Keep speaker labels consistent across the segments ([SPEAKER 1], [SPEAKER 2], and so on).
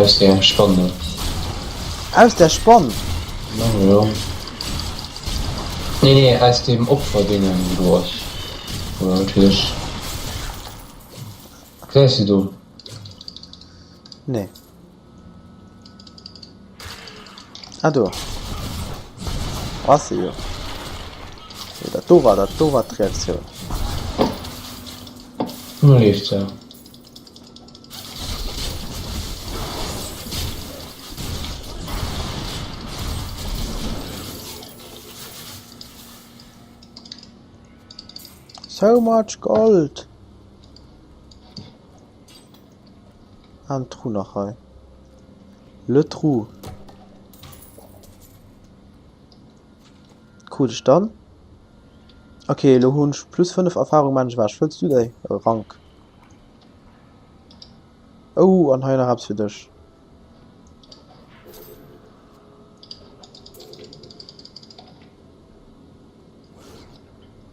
[SPEAKER 1] Aus der Spann do.
[SPEAKER 2] Aus der Spann?
[SPEAKER 1] Mengen jo. Nee nee aus dem Opferdingen wou do ass. Oder wat weess ech. Gesäis de do?
[SPEAKER 2] Nee. Ah do. Ass se jo. Jo dat do war dat do war d'Reaktioun.
[SPEAKER 1] Lo leeft se.
[SPEAKER 2] So much gold! Ah, en Trou nach hei. Le Trou. Krut ech dann. Ok, elo hunn ech plus 5 Erfahrung maan ech ewech. Wëlls du déi? Rank. Oh, an hei nach eppes fir dech.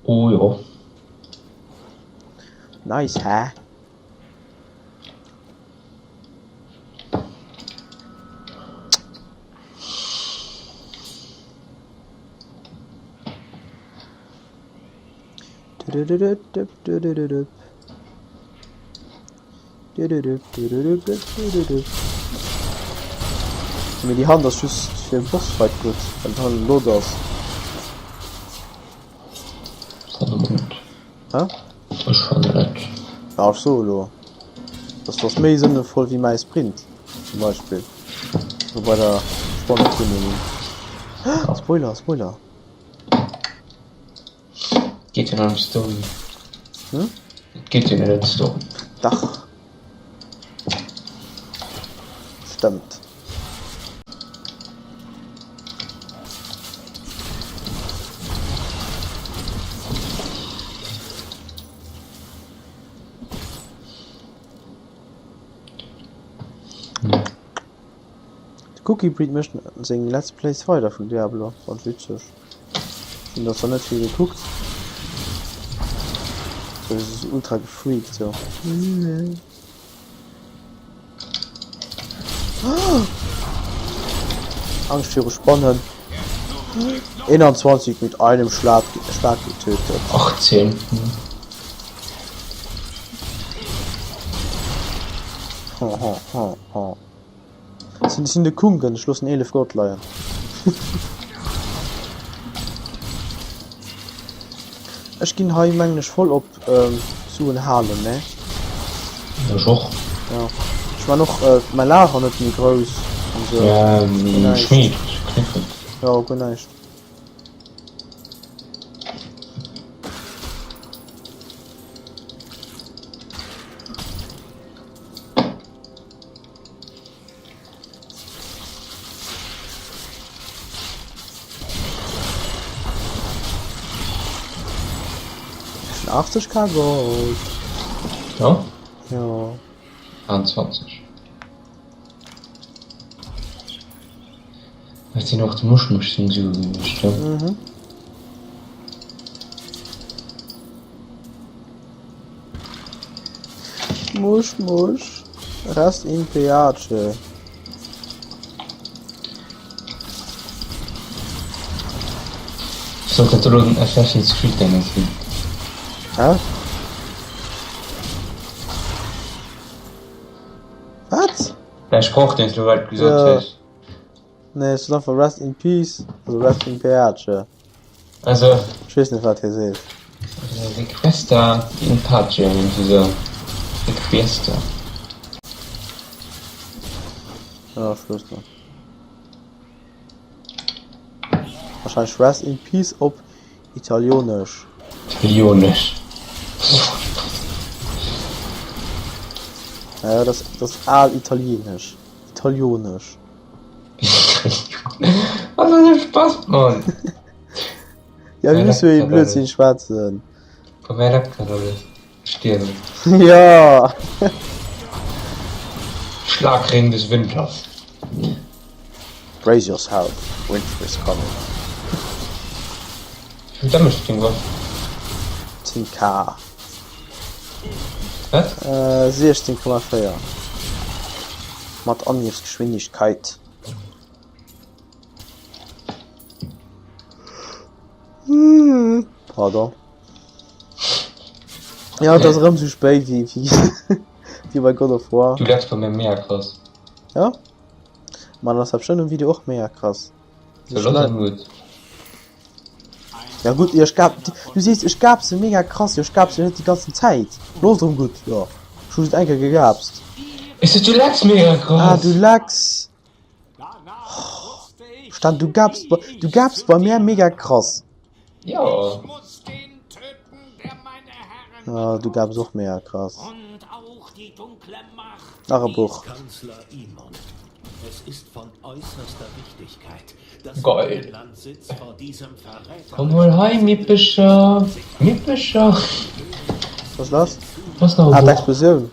[SPEAKER 1] Oh jo.
[SPEAKER 2] Nice, hä? Mee déi Hand ass just fir e Bossfight gutt, well d'Hand elo do ass. Hä?
[SPEAKER 1] Ech fannen net.
[SPEAKER 2] Ja, ech soe lo, dass ass méi sënnevoll wéi mäi Sprint zum Beispill. Lo bei der Spannertunnel. Spoiler, Spoiler.
[SPEAKER 1] Geet jo net ëm d'Story.
[SPEAKER 2] Hm?
[SPEAKER 1] Et geet jo net ëm d'Story.
[SPEAKER 2] Dach. Stëmmt. De Cookiebreed mécht seng Let's Plays weider vun Diablo, ganz witzeg. Hun der zwar net vill gekuckt. So ultra gefreakt so. Angscht viru Spannen. 21 mit einem Schlag, Schlag getötet.
[SPEAKER 1] 18.
[SPEAKER 2] Ho, ho, ho, ho. Sinn, sinn de Kunken, ech loossen 11 Gold leien. Ech ginn hei mengen ech voll op ähm, Suen halen, ne?
[SPEAKER 1] Ech och.
[SPEAKER 2] Ja. Ech man och äh, mein Lager net méi grouss an sou.
[SPEAKER 1] Ja,
[SPEAKER 2] Guer näischt.
[SPEAKER 1] Schmied, Kniffel.
[SPEAKER 2] Ja, guer näischt. Achtzeg K Gold.
[SPEAKER 1] Ja?
[SPEAKER 2] Ja.
[SPEAKER 1] 21. Huet sinn och de Muschmusch seng Sue gewiescht, ja?
[SPEAKER 2] Mhm. Musch, musch. Rest in piace.
[SPEAKER 1] Sollt dat elo den Assassin's Creed Denge sinn?
[SPEAKER 2] Hä? Wat?
[SPEAKER 1] Däi Sproch deen s du grad gesot
[SPEAKER 2] Ja.
[SPEAKER 1] hues.
[SPEAKER 2] Nee, et steet einfach Rest in Peace, also Rest in Peace.
[SPEAKER 1] Also.
[SPEAKER 2] Ech weess net wat hie seet.
[SPEAKER 1] Requesta in pace, irgendwie sou. Requiesta.
[SPEAKER 2] Ja, ech weess net. Wahrscheinlech Rest in Peace op Italionesch.
[SPEAKER 1] Italionesch.
[SPEAKER 2] Ja, dat ass al Italienesch. Italionesch.
[SPEAKER 1] Was ass e Spaß, Mann?
[SPEAKER 2] Ja, wir müssen jo Blödsinn schwätzen.
[SPEAKER 1] Komm, wer leckt dat alles? Stierwen.
[SPEAKER 2] Ja!
[SPEAKER 1] Schlagring des Winters.
[SPEAKER 2] Brace yourself, winter is coming.
[SPEAKER 1] Wéi vill Damage huet deng Waff?
[SPEAKER 2] 10k.
[SPEAKER 1] Wat?
[SPEAKER 2] Äh, 16,4. Mat Angriffsgeschwindigkeit. Pardon. Ja, et ass erëm sou spéit wéi, wéi, wéi bei God of War.
[SPEAKER 1] Du lächs bei mir mega krass.
[SPEAKER 2] Ja? Man ass dat schon um Video och mega krass.
[SPEAKER 1] So langsam gut.
[SPEAKER 2] Ja gut, ech gab, du sees ech gab se mega krass, jo ech gab se net déi ganzen Zäit. Los erëm gutt, jo. Ech hu just eng Kéier gegabst.
[SPEAKER 1] Ech sot du lächs mega krass.
[SPEAKER 2] Ah, du lächs. Stan, du gabst, du gabst bei mir mega krass.
[SPEAKER 1] Jo.
[SPEAKER 2] Ah, du gabs och mega krass. Nach e Buch.
[SPEAKER 1] Geil. Komm mol hei, Mippecher. Mippecher.
[SPEAKER 2] Was lass?
[SPEAKER 1] Was nach e
[SPEAKER 2] Ah,
[SPEAKER 1] Buch.
[SPEAKER 2] d'Explosioun.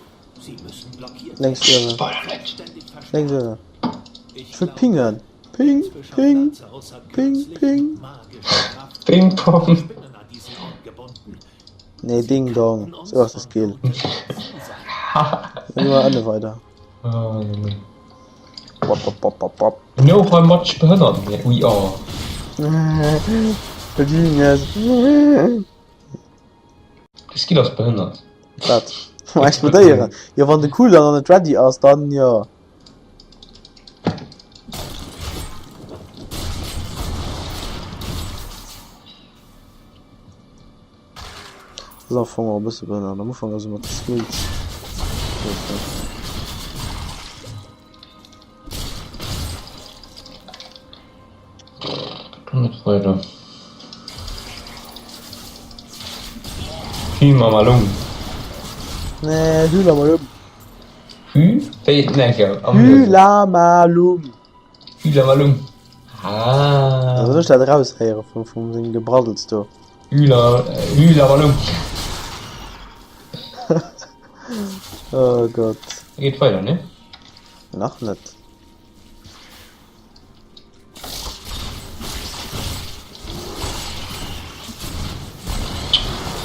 [SPEAKER 2] Lénks uewen.
[SPEAKER 1] Spoiler net.
[SPEAKER 2] Lénks uewen. Ech wëll pingen. Ping, ping, ping, ping.
[SPEAKER 1] Ping pong.
[SPEAKER 2] Nee, ding dong. Sou ass de Skill. Dann gi mer ënne weider. Wop, wop, wop, wop, wop.
[SPEAKER 1] No hei mat behënnert mir. Ui oh.
[SPEAKER 2] Genius.
[SPEAKER 1] De Skill ass behënnert.
[SPEAKER 2] Wat? Mam Explodéieren? Jo, wann de Cooldown nach net ready ass, dann jo. Das ass am Fong och e bësse behënnert. Am Ufank ass ëmmer d'Skills.
[SPEAKER 1] Net weider. Hü Mamalung.
[SPEAKER 2] Nee, Hü Lamalum.
[SPEAKER 1] Hü? Wéi? Nee, egal. Am
[SPEAKER 2] Hü
[SPEAKER 1] Hiesel.
[SPEAKER 2] Lamalum.
[SPEAKER 1] Hü Lamalum. Ah.
[SPEAKER 2] Soll ech dat eraushéiere vum, vum sengem Gebraddels do?
[SPEAKER 1] Hü La, Hü Lamalum.
[SPEAKER 2] Oh Gott.
[SPEAKER 1] Geet weider, ne?
[SPEAKER 2] Nach net.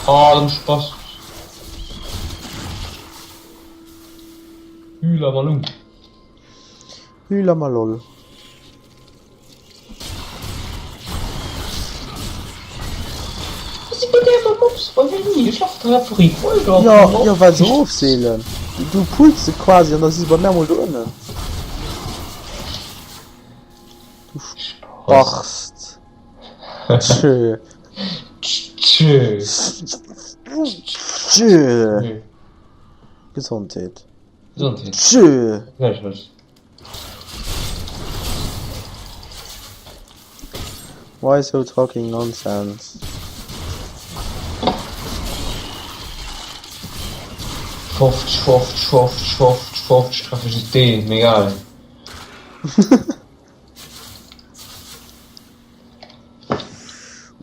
[SPEAKER 1] Oh, dem Spaß. Hülamalum.
[SPEAKER 2] Hülamalol. Jo, jo, well se ofseelen. Du pulls se quasi an da si se bei mär mol do ënnen. Du Spachst. Tschö.
[SPEAKER 1] Tschö.
[SPEAKER 2] Tschö. Gesondheet.
[SPEAKER 1] Gesondheet.
[SPEAKER 2] Tschö.
[SPEAKER 1] Gläichfalls.
[SPEAKER 2] Why so talking nonsense?
[SPEAKER 1] 50, 50, 50, 50, 50, treffe just deen, mee egal.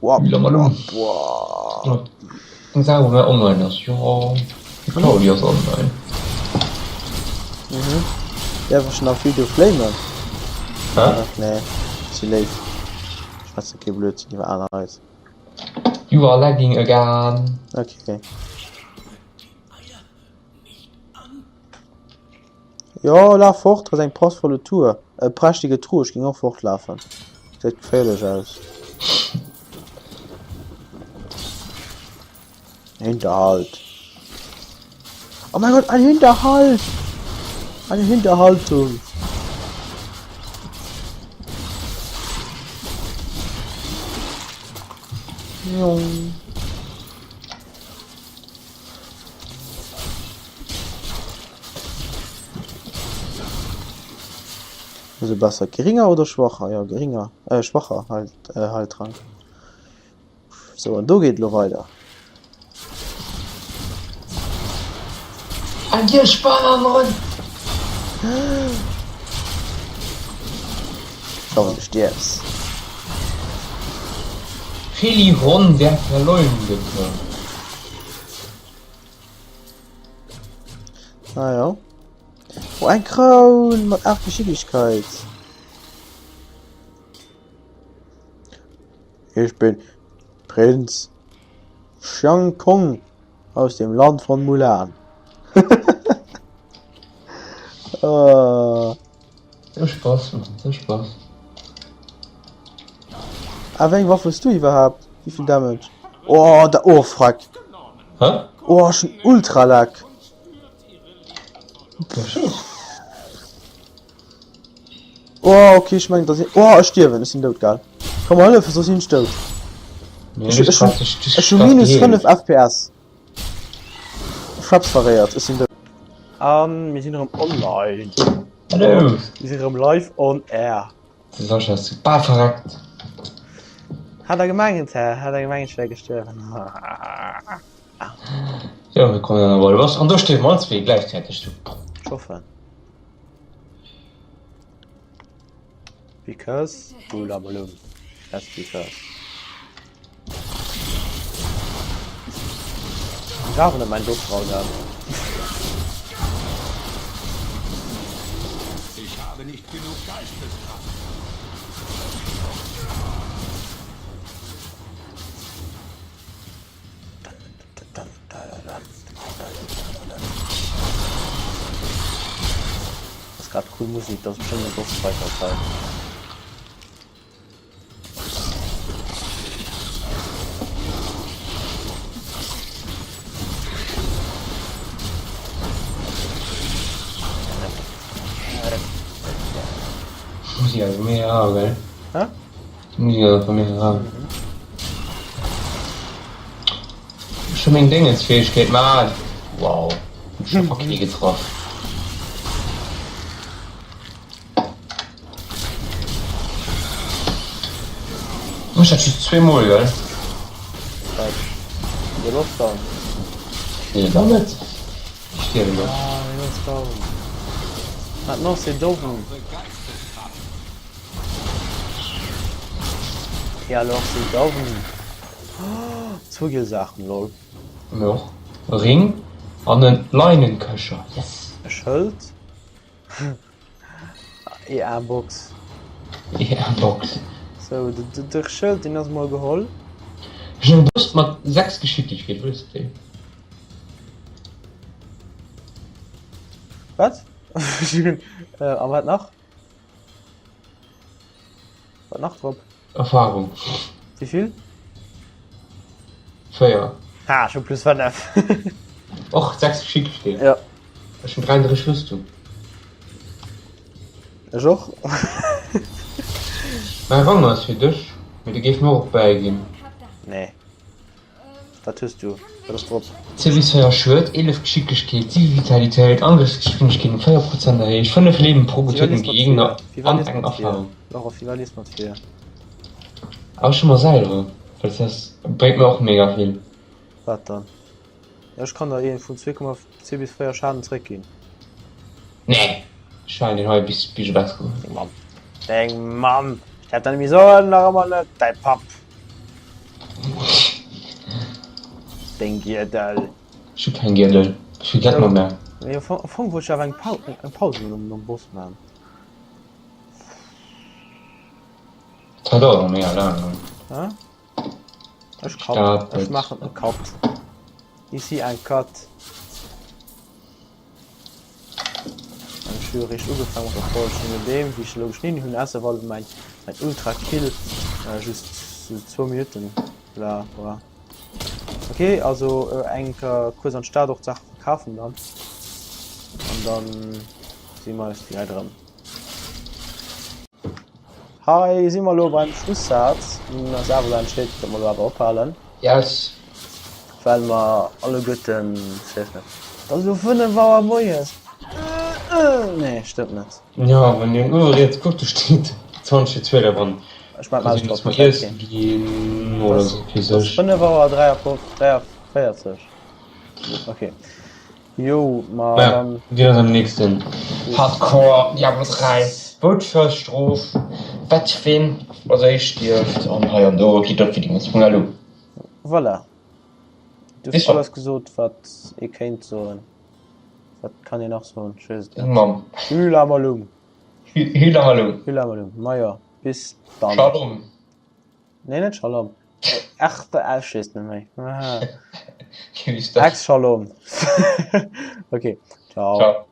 [SPEAKER 2] Wap,
[SPEAKER 1] Lamalum.
[SPEAKER 2] wap, wap.
[SPEAKER 1] Eng Saach, wou mer online ass. Jo, de Claudi ass online.
[SPEAKER 2] Mhm. Däerf ech nach Video flamen?
[SPEAKER 1] Hä?
[SPEAKER 2] Ach nee, ze léif. Schwätze kee Blödsinn iwwer aner Leit.
[SPEAKER 1] You are lagging again.
[SPEAKER 2] Okay. Jo, laf fort, ass eng prachtvolle Tour, e prächtege Tour, ech géing och fortlafen, gesäit geféierlech aus. Hinterhalt. Oh mein Gott, ein Hinterhalt! Eine Hinterhaltung! Jong. Also besser geringer oder schwacher? Ja, geringer. Äh, schwacher halt, äh, Heiltrank. So, an do geet lo weider.
[SPEAKER 1] An dir Spanner!
[SPEAKER 2] Schau, du stierfs.
[SPEAKER 1] Feliron der Verleumdete.
[SPEAKER 2] Ah ja. Oh, eng Kroun mat 8 Geschicklichkeit. Ich bin Prinz Chiang Kong aus dem Land von Mulan. oh.
[SPEAKER 1] Spass, maachen ze Spass.
[SPEAKER 2] A wéi eng Waff hues du iwwerhaapt? Wéivill Damage? Oh da oh fuck.
[SPEAKER 1] Hä?
[SPEAKER 2] Oh ech hunn ultra Lag. Oh okay ech mengen dass oh ech stierwen ech sinn dout gell. Komm mer hëllefen soss sinn ech dout.
[SPEAKER 1] Nee,
[SPEAKER 2] Ech ech hunn ech hu minus 5 FPS. Fraps verréiert ech sinn dout. An mir sinn erëm online.
[SPEAKER 1] Hallo.
[SPEAKER 2] Mir sinn erëm live on air.
[SPEAKER 1] De Sascha ass bal verreckt.
[SPEAKER 2] Hat der gemengt hä? Hat der gemengt ech wär gestuerwen?
[SPEAKER 1] Jo, mir kommen an der Boss an do stierwen mer all zwee gläichzäiteg.
[SPEAKER 2] Ech hoffen. Because Bulabalum. That's because. Ech awer net mein Doppelroll gehabt.
[SPEAKER 3] Ich habe nicht genug Geisteskraft.
[SPEAKER 2] Das ist grad cool Musik, das ist bestimmt eine Bossfight-Datei.
[SPEAKER 1] Musik ass mega rar, gell?
[SPEAKER 2] Hä?
[SPEAKER 1] D'Musek ass einfach mega rar. Ech hu meng Dingensfähigkeet, Mann! Wow, ech hu fuck nie getraff. Mech dat just zweemol, gell?
[SPEAKER 2] Wat? De Lost down.
[SPEAKER 1] Nee, dann net. Ich stierwen net.
[SPEAKER 2] Ah, de Lost down. Maintenant c'est down. Et alors c'est down. Zwou giel Saachen, lol.
[SPEAKER 1] Mir och. E Ring an en Leinenköcher. Yes!
[SPEAKER 2] E Schëld. EA-Box.
[SPEAKER 1] EA-Box.
[SPEAKER 2] Sou, de Schëld deen ass mol geholl.
[SPEAKER 1] Ech hunn e Brust mat 6 Geschicklegkeet, wëlls de déi?
[SPEAKER 2] Wat? A wat nach? Wat nach drop?
[SPEAKER 1] Erfahrung.
[SPEAKER 2] Wéi vill?
[SPEAKER 1] 4.
[SPEAKER 2] Ha, ech hu plus 5.
[SPEAKER 1] Och 6 Geschicklegkeet.
[SPEAKER 2] Ja.
[SPEAKER 1] Ech hunn 33 Rüstung.
[SPEAKER 2] Ech och.
[SPEAKER 1] Mäi Rang ass fir dech, mee de géif mir och bäiginn.
[SPEAKER 2] Nee. Wat hues du? Wat ass drop?
[SPEAKER 1] 10 bis 4 Schued, 11 Geschicklegkeet, 7 Vitalitéit, Angrëffsgeschwindegkeet ëm 4 Prozent erhéicht, 5 Liewen pro getöteten Gegner an eng Erfarung.
[SPEAKER 2] Laurent, wéi war lies mat 4?
[SPEAKER 1] Awer ech hu mer selwer, well dat bréngt mir och mega vill.
[SPEAKER 2] Wat dann? Jo ech kann der een vun 2,2 bis 4 Schaden zréck ginn.
[SPEAKER 1] Nee, ech halen deen hei bis bis ech e besseren hunn.
[SPEAKER 2] Deng Mamm. Deng Mamm! Ech däerf dat net méi soen, nach ëmmer net, däi Papp. Deng Giedel.
[SPEAKER 1] Ech hu keng Giedel, ech hu keng Mamm méi.
[SPEAKER 2] Mee am Fong wollt ech awer eng Pau eng Paus nom nom Boss man.
[SPEAKER 1] Dat dauert och mega laang, ne?
[SPEAKER 2] Hä? Ech cut, ech maachen e Cut. Ici un cut. An ech hu jo eréischt ugefaangen mat der Folg, je nodeem wéi ech elo geschnidden hunn, ausser wann mäin mäin Ultra Kill just sou zwou Minutten war war. Ok, also eng Kéier kuerz an d'Stad och d'Saache verkafen dann an dann si mer eis direkt erëm. Hei si mer elo beim Schlussaz. Mir hunn eis awer elo entscheet, datt mer elo awer ophalen.
[SPEAKER 1] Yes.
[SPEAKER 2] Well mer alleguerten, ech weess net, et ass elo 5 Auer moies. Nee, stëmmt net.
[SPEAKER 1] Jo, wann een Uhr riets kuckt, do steet 20 fir 12 an
[SPEAKER 2] Ech maachen
[SPEAKER 1] da sinn mer iessen ginn oder sou fir
[SPEAKER 2] Et ass
[SPEAKER 1] sech.
[SPEAKER 2] 5 Auer 43. Ok. Jo, ma
[SPEAKER 1] Naja,
[SPEAKER 2] dann.
[SPEAKER 1] gesinn eis am nächsten Hardcore Diablo 3, wou d'First Strof wat ween als éischt stierft an hei an do geet dat Videos.lu.
[SPEAKER 2] Voilà, du hues alles gesot wat ee kéint soen. Wat kann een nach soen? Ech weess et
[SPEAKER 1] net. Mamm.
[SPEAKER 2] Hülamalum.
[SPEAKER 1] Hülamalum.
[SPEAKER 2] Hülamalum. Majo, bis dann.
[SPEAKER 1] Shalom.
[SPEAKER 2] Nee, net Shalom. Ach, ech weess net méi. Ex-Shalom. Okay, ciao.
[SPEAKER 1] Ciao.